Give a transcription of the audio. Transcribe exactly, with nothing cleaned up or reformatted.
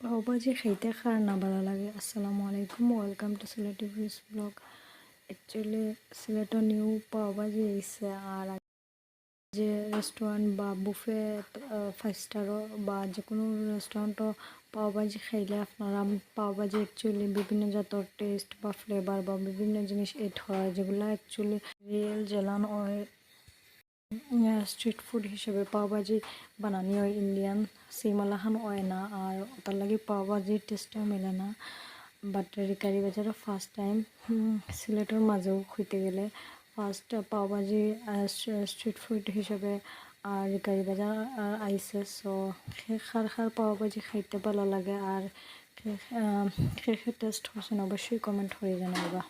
পাওভাজি খাইতে কার না ভালা লাগে? আসসালামু আলাইকুম, welcome to Sylheti Views vlog। Actually, সিলেটো নিউ পাওভাজি আইছে, আর যে রেস্টুরেন্ট বা বুফে, ফাইভ স্টারও বা যে কোনো রেস্টুরেন্টও পাওভাজি খাইলে আপনারা পাওভাজি actually বিভিন্ন জাতর টেস্ট বা ফ্লেভার বা বিভিন্ন জিনিস এড হয়, যেগুলা actually রিয়েল জেলান অয়। স্ট্রিট ফুড হিসেবে পাওভাজি বানানি অয় ইন্ডিয়ান, সিমালাখান অয় না, আর ওটার লাগি পাওভাজির টেস্টও মিলে না। বাট রিকারি বাজারও ফার্স্ট টাইম সিলেটর মাঝেও হইতে গেলে ফার্স্ট পাওভাজি স্ট্রিট ফুড হিসেবে আর রিকারি বাজার আইছে। সো কার কার পাওভাজি খাইতে ভালা লাগে আর কে কে টেস্ট করছেন অবশ্যই কমেন্ট করে জানাইবা।